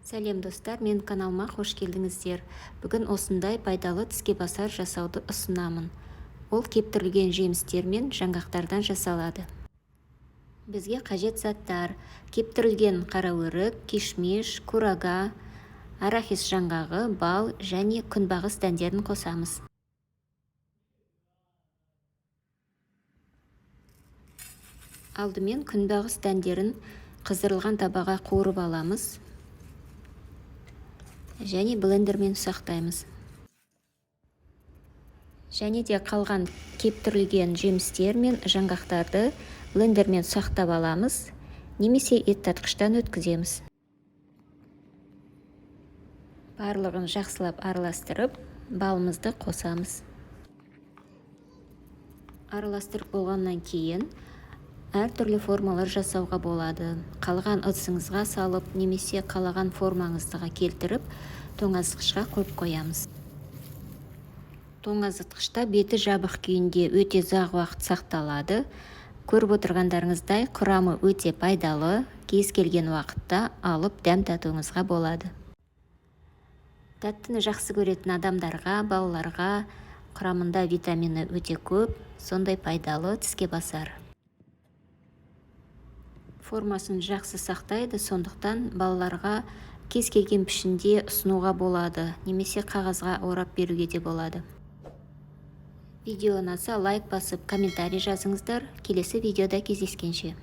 Сәлем, достар! Менің каналыма қош келдіңіздер! Бүгін осындай пайдалы тіске басар жасауды ұсынамын. Ол кептірілген жемістер мен жаңғақтардан жасалады. Бізге қажет заттар: кептірілген қара өрік, кишмиш, курага, арахис жаңғағы, бал және күнбағыс дәндерін қосамыз. Алдымен күнбағыс дәндерін қыздырылған табаға қуырып аламыз және блендермен ұсақтаймыз. Және де қалған кептірілген жемістер мен жаңғақтарды блендермен ұсақтап аламыз немесе ет тартқыштан өткіземіз. Барлығын жақсылап араластырып, балымызды қосамыз. Араластырып болғаннан кейін әртүрлі формалар жасауға болады. Қалаған ыдысыңызға салып немесе қалаған формаңызға келтіріп, тоңазытқышқа қойып қоямыз. Тоңазытқышта беті жабық күйінде өте ұзақ уақыт сақталады. Көріп отырғандарыңыздай, құрамы өте пайдалы, кез келген уақытта алып дәм татуыңызға болады. Тәттіні жақсы көретін адамдарға, балаларға құрамында витамині өте көп, сондай пайдалы тіске басар. Формасын жақсы сақтайды, сондықтан балаларға кез келген пішінде ұсынуға болады немесе қағазға орап беруге де болады. Видео ұнаса, лайк басып, комментарий жазыңыздар. Келесі видеода кездескенше!